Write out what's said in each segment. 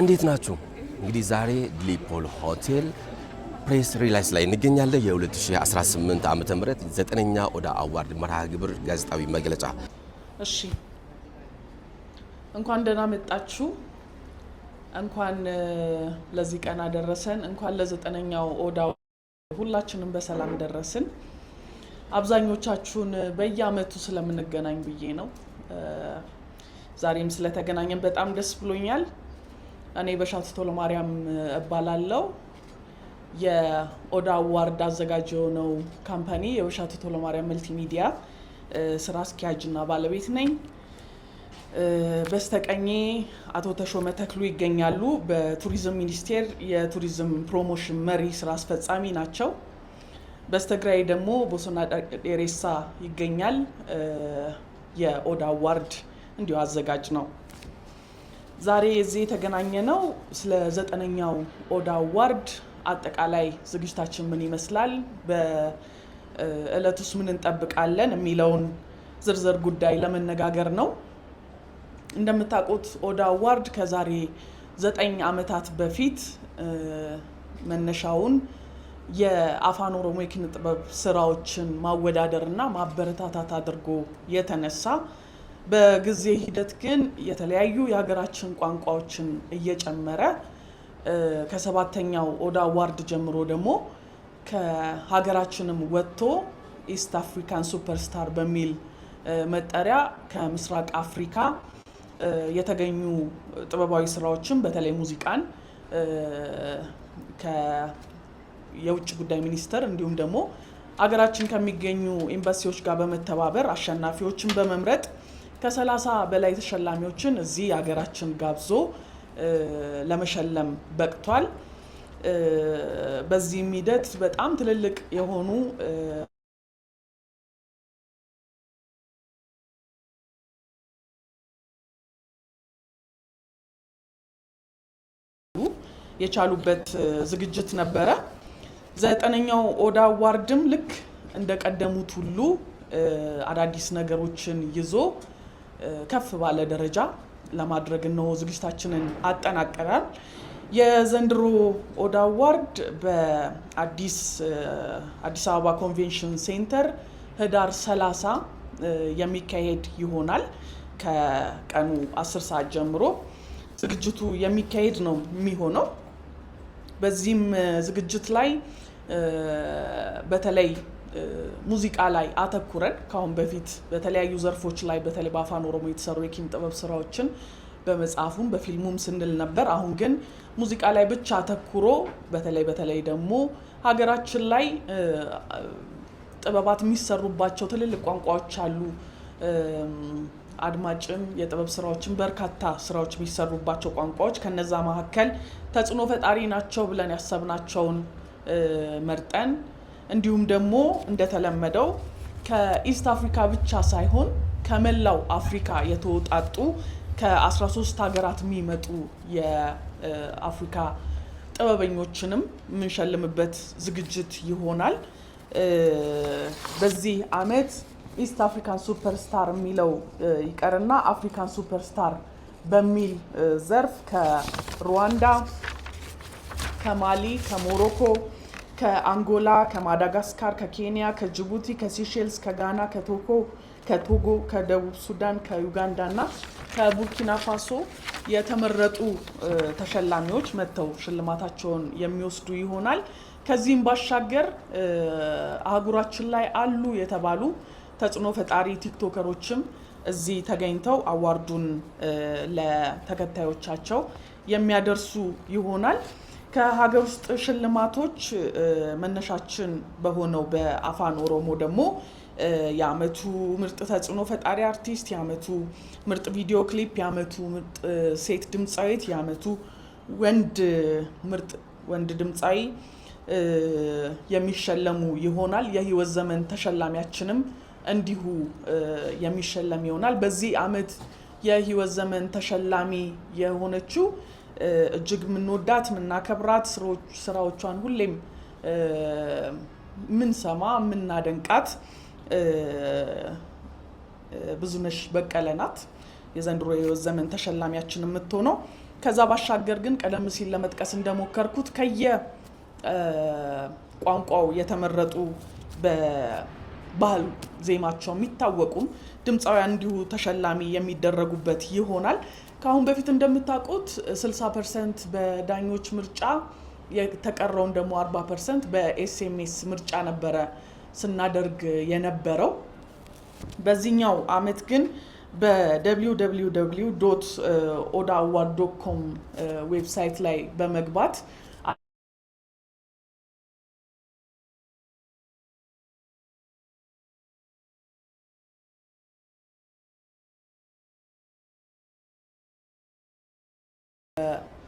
እንዴት ናችሁ? እንግዲህ ዛሬ ሊፖል ሆቴል press release ላይ እንገኛለን። የ2018 ዓ.ም ዘጠነኛ ኦዳ Award መርሃ ግብር ጋዜጣዊ መግለጫ። እሺ፣ እንኳን ደህና መጣችሁ። እንኳን ለዚህ ቀን አደረሰን። እንኳን ለዘጠነኛው ኦዳ ሁላችንም በሰላም ደረስን። አብዛኞቻችሁን በየአመቱ ስለምንገናኝ ብዬ ነው። ዛሬም ስለተገናኘን በጣም ደስ ብሎኛል። እኔ በሻቱ ቶለማርያም እባላለሁ። የኦዳ Award አዘጋጅ የሆነው company የበሻቱ ቶለማርያም መልቲ ሚዲያ ስራ አስኪያጅና ባለቤት ነኝ። በስተቀኜ አቶ ተሾመ ተክሉ ይገኛሉ። በቱሪዝም ሚኒስቴር የቱሪዝም promotion መሪ ስራ አስፈጻሚ ናቸው። በስተግራዬ ደግሞ ቦሶና ዴሬሳ ይገኛል። የኦዳ Award እንዲሁ አዘጋጅ ነው። ዛሬ እዚህ የተገናኘነው ስለ ዘጠነኛው ኦዳ Award አጠቃላይ ዝግጅታችን ምን ይመስላል፣ በእለቱስ ምን እንጠብቃለን የሚለውን ዝርዝር ጉዳይ ለመነጋገር ነው። እንደምታውቁት ኦዳ Award ከዛሬ 9 ዓመታት በፊት መነሻውን የአፋን ኦሮሞ የኪነ ጥበብ ስራዎችን ማወዳደርና ማበረታታት አድርጎ የተነሳ፣ በጊዜ ሂደት ግን የተለያዩ የሀገራችን ቋንቋዎችን እየጨመረ፣ ከሰባተኛው ኦዳ Award ጀምሮ ደግሞ ከሀገራችንም ወጥቶ East African Superstar በሚል መጠሪያ ከምስራቅ አፍሪካ የተገኙ ጥበባዊ ስራዎችን፣ በተለይ ሙዚቃን፣ የውጭ ጉዳይ ሚኒስቴር እንዲሁም ደግሞ አገራችን ከሚገኙ ኤምባሲዎች ጋር በመተባበር አሸናፊዎችን በመምረጥ ከ30 በላይ ተሸላሚዎችን እዚህ ሀገራችን ጋብዞ ለመሸለም በቅቷል። በዚህም ሂደት በጣም ትልልቅ የሆኑ የቻሉበት ዝግጅት ነበረ። ዘጠነኛው ኦዳ Award ም ልክ እንደቀደሙት ሁሉ አዳዲስ ነገሮችን ይዞ ከፍ ባለ ደረጃ ለማድረግ ነው ዝግጅታችንን አጠናቀናል። የዘንድሮ ኦዳ Award በአዲስ አዲስ አበባ Convention Center ህዳር 30 የሚካሄድ ይሆናል። ከቀኑ 10 ሰዓት ጀምሮ ዝግጅቱ የሚካሄድ ነው የሚሆነው። በዚህም ዝግጅት ላይ በተለይ ሙዚቃ ላይ አተኩረን፣ ከአሁን በፊት በተለያዩ ዘርፎች ላይ በተለይ በአፋን ኦሮሞ የተሰሩ የኪነ ጥበብ ስራዎችን በመጽሐፉም በፊልሙም ስንል ነበር። አሁን ግን ሙዚቃ ላይ ብቻ አተኩሮ፣ በተለይ በተለይ ደግሞ ሀገራችን ላይ ጥበባት የሚሰሩባቸው ትልልቅ ቋንቋዎች አሉ። አድማጭም የጥበብ ስራዎችን በርካታ ስራዎች የሚሰሩባቸው ቋንቋዎች፣ ከነዛ መካከል ተጽዕኖ ፈጣሪ ናቸው ብለን ያሰብናቸውን መርጠን፣ እንዲሁም ደግሞ እንደተለመደው ከ East Africa ብቻ ሳይሆን ከመላው አፍሪካ የተውጣጡ፣ ከ13 ሀገራት የሚመጡ የአፍሪካ ጥበበኞችንም የምንሸልምበት ዝግጅት ይሆናል። በዚህ አመት East African Superstar የሚለው ይቀርና African Superstar በሚል ዘርፍ ከሩዋንዳ፣ ከማሊ፣ ከሞሮኮ፣ ከአንጎላ፣ ከማዳጋስካር፣ ከኬንያ፣ ከጅቡቲ፣ ከሲሼልስ፣ ከጋና፣ ከቶጎ፣ ከደቡብ ሱዳን፣ ከዩጋንዳ እና ከቡርኪና ፋሶ የተመረጡ ተሸላሚዎች መጥተው ሽልማታቸውን የሚወስዱ ይሆናል። ከዚህም ባሻገር አህጉራችን ላይ አሉ የተባሉ ተጽዕኖ ፈጣሪ ቲክቶከሮችም እዚህ ተገኝተው award ኡን ለተከታዮቻቸው የሚያደርሱ ይሆናል። ከሀገር ውስጥ ሽልማቶች መነሻችን በሆነው በአፋን ኦሮሞ ደግሞ የአመቱ ምርጥ ተጽዕኖ ፈጣሪ አርቲስት፣ የአመቱ ምርጥ video clip፣ የአመቱ ምርጥ ሴት ድምፃዊት፣ የአመቱ ወንድ ምርጥ ወንድ ድምፃዊ የሚሸለሙ ይሆናል። የህይወት ዘመን ተሸላሚያችንም እንዲሁ የሚሸለም ይሆናል። በዚህ አመት የህይወት ዘመን ተሸላሚ የሆነችው እጅግ የምንወዳት፣ የምናከብራት፣ ስራዎቿን ሁሌም ምንሰማ፣ የምናደንቃት ብዙነሽ በቀለ ናት። የዘንድሮ የህይወት ዘመን ተሸላሚያችን የምትሆነው። ከዛ ባሻገር ግን ቀደም ሲል ለመጥቀስ እንደሞከርኩት ከየ ቋንቋው የተመረጡ በባህል ዜማቸው የሚታወቁም ድምፃውያን እንዲሁ ተሸላሚ የሚደረጉበት ይሆናል። ከአሁን በፊት እንደምታውቁት 60% በዳኞች ምርጫ፣ የተቀረውን ደግሞ 40% በ SMS ምርጫ ነበረ ስናደርግ የነበረው። በዚህኛው አመት ግን በ www.odaaward.com website ላይ በመግባት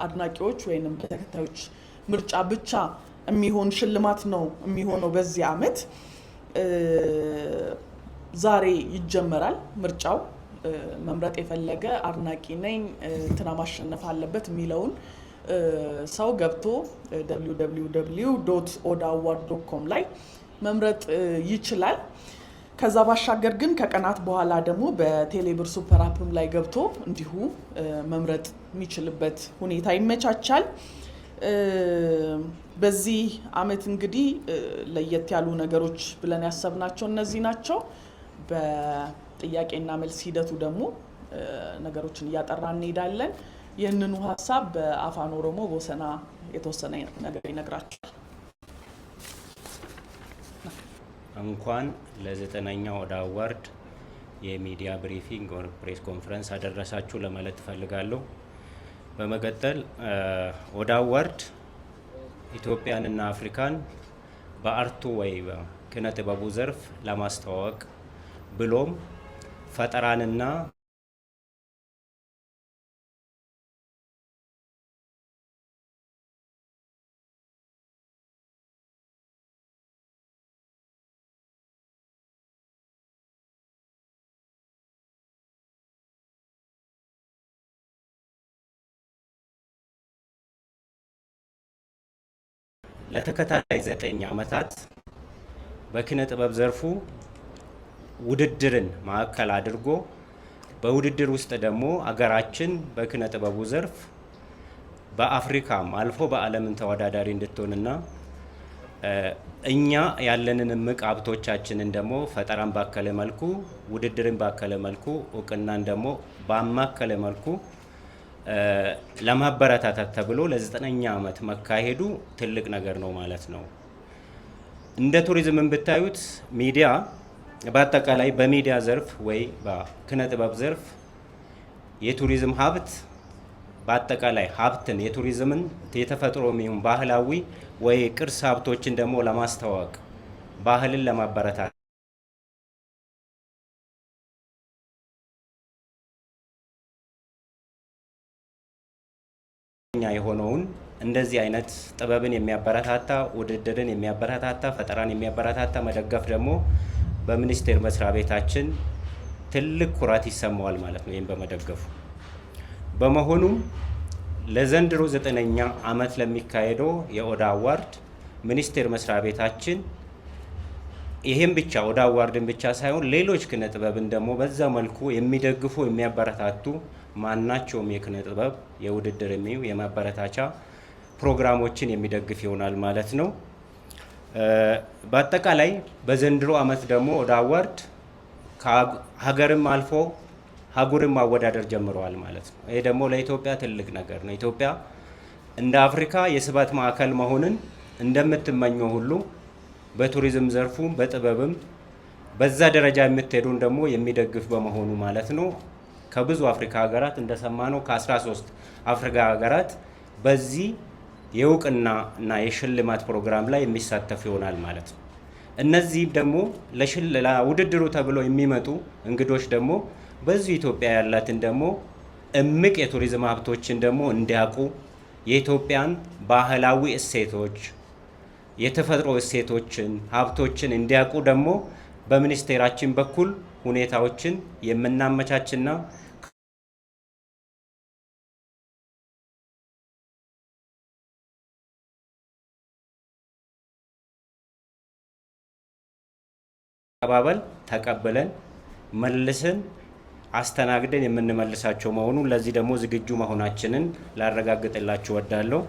አድናቂዎች ወይንም በተከታዮች ምርጫ ብቻ የሚሆን ሽልማት ነው የሚሆነው። በዚህ አመት ዛሬ ይጀመራል ምርጫው። መምረጥ የፈለገ አድናቂ ነኝ፣ እንትና ማሸነፍ አለበት የሚለውን ሰው ገብቶ www.odaaward.com ላይ መምረጥ ይችላል። ከዛ ባሻገር ግን ከቀናት በኋላ ደግሞ በቴሌብር super app ም ላይ ገብቶ እንዲሁ መምረጥ የሚችልበት ሁኔታ ይመቻቻል። በዚህ አመት እንግዲህ ለየት ያሉ ነገሮች ብለን ያሰብናቸው እነዚህ ናቸው። በጥያቄና መልስ ሂደቱ ደግሞ ነገሮችን እያጠራ እንሄዳለን። ይህንኑ ሀሳብ በአፋን ኦሮሞ ቦሰና የተወሰነ ነገር ይነግራቸዋል። እንኳን ለ9ኛው ኦዳ Award የሚዲያ briefing or press conference አደረሳችሁ ለማለት እፈልጋለሁ። በመቀጠል ኦዳ Award ኢትዮጵያንና አፍሪካን በ art ኡ ወይ በኪነ ጥበቡ ዘርፍ ለማስተዋወቅ ብሎም ፈጠራንና ለተከታታይ 9 ዓመታት በኪነ ጥበብ ዘርፉ ውድድርን ማዕከል አድርጎ በውድድር ውስጥ ደግሞ አገራችን በኪነ ጥበቡ ዘርፍ በአፍሪካም አልፎ በዓለምን ተወዳዳሪ እንድትሆንና እኛ ያለንን እምቅ ሀብቶቻችንን ደግሞ ፈጠራን ባከለ መልኩ፣ ውድድርን ባከለ መልኩ፣ እውቅናን ደግሞ ባማከለ መልኩ ለማበረታታት ተብሎ ለ9ኛ ዓመት መካሄዱ ትልቅ ነገር ነው ማለት ነው። እንደ ቱሪዝምን ብታዩት ሚዲያ በአጠቃላይ በሚዲያ ዘርፍ ወይ በኪነ ጥበብ ዘርፍ የቱሪዝም ሀብት በአጠቃላይ ሀብትን የቱሪዝምን የተፈጥሮ ይሁን ባህላዊ ወይ ቅርስ ሀብቶችን ደግሞ ለማስተዋወቅ፣ ባህልን ለማበረታታት የሆነውን እንደዚህ አይነት ጥበብን የሚያበረታታ፣ ውድድርን የሚያበረታታ፣ ፈጠራን የሚያበረታታ መደገፍ ደግሞ በሚኒስቴር መስሪያ ቤታችን ትልቅ ኩራት ይሰማዋል ማለት ነው ይህም በመደገፉ። በመሆኑም ለዘንድሮ 9ኛ ዓመት ለሚካሄደው የኦዳ Award ሚኒስቴር መስሪያ ቤታችን ይህም ብቻ ኦዳ Award ን ብቻ ሳይሆን ሌሎች ኪነ ጥበብን ደግሞ በዛ መልኩ የሚደግፉ፣ የሚያበረታቱ ማናቸውም የኪነ ጥበብ የውድድር የሚው የማበረታቻ ፕሮግራሞችን የሚደግፍ ይሆናል ማለት ነው። በአጠቃላይ በዘንድሮ ዓመት ደግሞ ኦዳ Award ከሀገርም አልፎ አህጉርን ማወዳደር ጀምረዋል ማለት ነው። ይሄ ደግሞ ለኢትዮጵያ ትልቅ ነገር ነው። ኢትዮጵያ እንደ አፍሪካ የስበት ማዕከል መሆንን እንደምትመኘው ሁሉ በቱሪዝም ዘርፉም በጥበብም በዛ ደረጃ የምትሄዱን ደግሞ የሚደግፍ በመሆኑ ማለት ነው። ከብዙ አፍሪካ ሀገራት እንደሰማነው ከ13 አፍሪካ ሀገራት በዚህ የእውቅና እና የሽልማት ፕሮግራም ላይ የሚሳተፉ ይሆናል ማለት ነው። እነዚህ ደግሞ ለውድድሩ ተብሎ የሚመጡ እንግዶች ደግሞ በዚሁ ኢትዮጵያ ያላትን ደግሞ እምቅ የቱሪዝም ሀብቶችን ደግሞ እንዲያውቁ፣ የኢትዮጵያን ባህላዊ እሴቶች፣ የተፈጥሮ እሴቶችን፣ ሀብቶችን እንዲያውቁ ደግሞ በሚኒስቴራችን በኩል ሁኔታዎችን የምናመቻችና አቀባበል ተቀብለን መልስን አስተናግደን የምንመልሳቸው መሆኑን ለዚህ ደግሞ ዝግጁ መሆናችንን ላረጋግጥላችሁ እወዳለሁ።